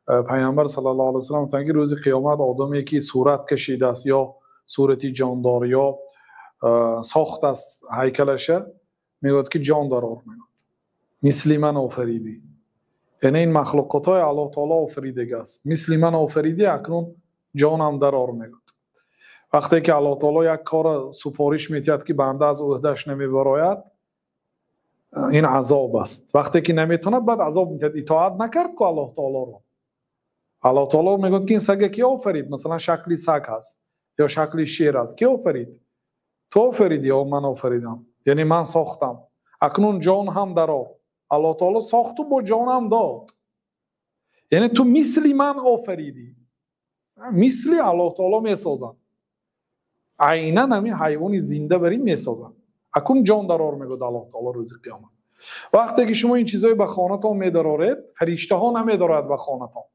Пайғамбар саллаллоҳу алайҳи васаллам гуфтанд, ки рӯзи қиёмат одаме ки сурат кашидааст ё сурати ҷондор ё сохтааст ҳайкалаша, мегӯяд ки ҷон дарор, мегӯяд, мисли ман офаридӣ. Яъне ин махлуқотҳои Аллоҳ таоло офаридагааст, мисли ман офаридӣ, акнун ҷонам дарор, мегӯяд. Вақте ки Аллоҳ таоло як корро супориш медиҳад, ки банда аз ӯҳдаш намебарояд, ин азоб аст. Вақте ки наметавонад, баъд азоб медиҳад. Итоат накард ку Аллоҳ таолоро. Аллоҳ таоло мегӯяд, ки ин сага ки офарид? Масалан, шакли саг ҳаст ё шакли шер аст, ки офарид? Ту офаридӣ ё ман офаридам? Яъне ман сохтам, акнун ҷон ҳам дарор. Аллоҳ таоло сохту бо ҷонам дод, яъне ту мисли ман офаридӣ. Мисли Аллоҳ таоло месозад, айнан ҳамин ҳайвони зинда бар ин месозад. Акун ҷон дарор, мегӯяд Аллоҳ таоло рӯзи қиёмат. Вақте ки шумо ин чизҳое ба хонатон медароред, фариштаҳо намедарорад ба хонатон.